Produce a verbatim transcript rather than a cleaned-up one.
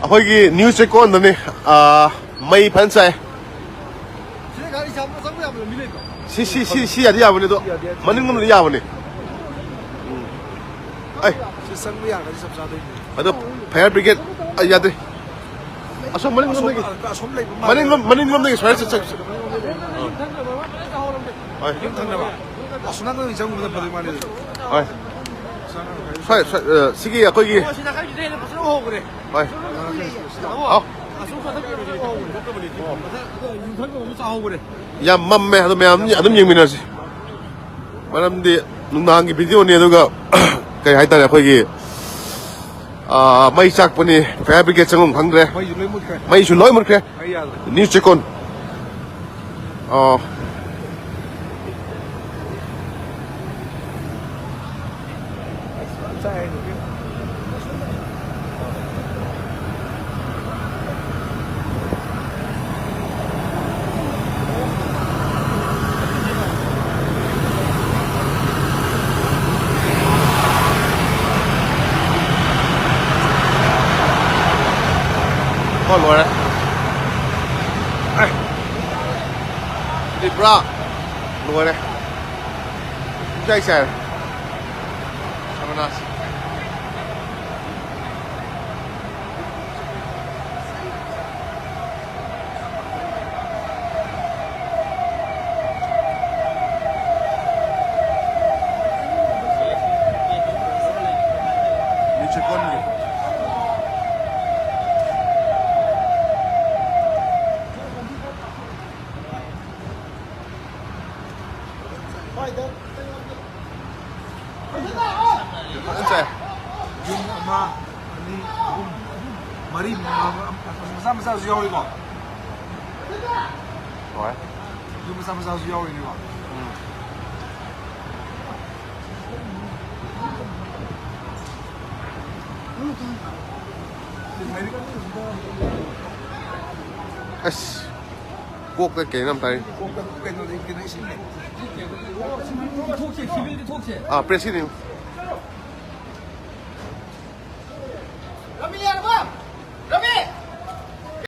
ꯑꯩꯈꯣꯏꯒꯤ ꯅ꯭ꯌꯨ ꯆꯦꯛꯀꯣꯟꯗꯅꯤ꯫ ꯑꯥ, ꯃꯩ ꯐꯖꯅ ꯆꯥꯏ꯫ ꯁꯤ ꯒꯥꯔꯤ ꯆꯥꯝꯕ ꯆꯪꯕ ꯌꯥꯕ ꯂꯝꯕꯤ ꯂꯩꯕ꯭ꯔꯣ? ꯁꯤ, ꯁꯤ, ꯁꯤ, ꯁꯤ ꯌꯥꯗꯤ ꯌꯥꯕꯅꯤ, ꯑꯗꯣ ꯃꯅꯤꯡꯂꯣꯝꯗꯗꯤ ꯌꯥꯕꯅꯤ꯫ ꯎꯝ꯫ ꯑꯩ꯫ ꯁꯤ ꯆꯪꯕ ꯌꯥꯔꯒꯗꯤ ꯆꯞ ꯆꯥꯗꯣꯏꯅꯤ꯫ ꯑꯗꯣ ꯐꯥꯌꯔ ꯕ꯭ꯔꯤꯒꯦꯗ, ꯑꯩ ꯌꯥꯗꯦ꯫ ꯑꯁꯣꯝ ꯃꯅꯤꯡꯂꯣꯝꯗꯒꯤ꯫ ꯑꯁꯣꯝ, ꯑꯁꯣꯝ ꯂꯩꯕ ꯃꯥꯜꯂꯦ꯫ ꯃꯅꯤꯡꯂꯣꯝ-, ꯃꯅꯤꯡꯂꯣꯝꯗꯒꯤ ꯁꯨꯃꯥꯏꯅ ꯆꯠ-, ꯆꯠ-, ꯆꯠ-, ꯍꯣꯏ꯫ ꯌꯨꯝ ꯊꯪꯅꯕ꯫ ꯑꯁꯣꯝ ꯅꯥꯀꯟꯗꯒꯤ ꯆꯪꯕꯅ ꯐꯗꯣꯏ ꯃꯥꯜꯂꯦ꯫ ꯍꯣꯏ꯫ ꯁ꯭ꯋꯥꯏ, ꯁ꯭ꯋꯥꯏ, ꯑ, ꯁꯤꯒꯤ ꯑꯩꯈꯣꯏꯒꯤ꯫ ꯍꯣꯏ꯫ ꯍꯥꯎ꯫ ꯌꯥꯝ ꯃꯝꯃꯦ, ꯑꯗꯣ ꯃꯌꯥꯝ ꯑꯗꯨꯝ ꯌꯦꯡꯃꯤꯟꯅꯔꯁꯤ꯫ ꯃꯔꯝꯗꯤ ꯅꯨꯡꯗꯥꯡꯒꯤ ꯚꯤꯗꯤꯑꯣꯅꯤ, ꯑꯗꯨꯒ ꯀꯩ ꯍꯥꯏꯇꯥꯔꯦ, ꯑꯩꯈꯣꯏꯒꯤ, ꯑ, ꯃꯩ ꯆꯥꯛꯄꯅꯤ, ꯐꯥꯌꯔ ꯕ꯭ꯔꯤꯒꯦꯗ ꯆꯪꯐꯝ ꯈꯪꯗ꯭ꯔꯦ꯫ ꯃꯩꯁꯨ ꯂꯣꯏ ꯃꯨꯠꯈ꯭ꯔꯦ꯫ ꯃꯩꯁꯨ ꯂꯣꯏ ꯃꯨꯠꯈ꯭ꯔꯦ꯫ ꯃꯩ ꯌꯥꯗ꯭ꯔꯦ꯫ ꯅ꯭ꯌꯨ ꯆꯦꯛꯀꯣꯟ꯫ ꯑꯣ꯫ ꯀꯣ ꯂꯣꯏꯔꯦ꯫ ꯑꯦ꯫ ꯁꯤꯗꯤ ꯄꯨꯔꯥ ꯂꯣꯏꯔꯦ꯫ ꯄꯨꯡꯆꯥꯏ ꯆꯥꯏꯔꯦ꯫ ꯁꯔꯃꯅꯥꯁ꯫ ꯅ꯭ꯌꯨ ꯆꯦꯛꯀꯣꯟꯒꯤ꯫ ꯐꯖꯅ ꯆꯥꯏ꯫ ꯌꯨꯝ ꯑꯃ, ꯑꯅꯤ, ꯑꯍꯨꯝ, ꯃꯔꯤ, ꯃꯉꯥ, ꯃꯆꯥ ꯃꯆꯥꯁꯨ ꯌꯥꯎꯔꯤꯀꯣ? ꯍꯣꯏ꯫ ꯌꯨꯝ ꯃꯆꯥ ꯃꯆꯥꯁꯨ ꯌꯥꯎꯔꯤꯅꯤꯀꯣ? ꯎꯝ꯫ ꯑꯁ, ꯀꯣꯛꯇ ꯀꯩꯅꯣꯝ ꯇꯥꯏ꯫ ꯀꯣꯛꯇ ꯀꯩꯅꯣ ꯂꯩ, ꯀꯩꯅꯣ ꯏꯁꯤꯡ ꯂꯩ꯫ ꯊꯣꯛꯁꯦ, ꯁꯤꯚꯤꯜꯗꯤ ꯊꯣꯛꯁꯦ꯫ ꯑꯥ, ꯄ꯭ꯔꯦꯁꯀꯤꯅꯤ꯫ ꯔꯥꯃꯤ ꯌꯥꯔꯕ?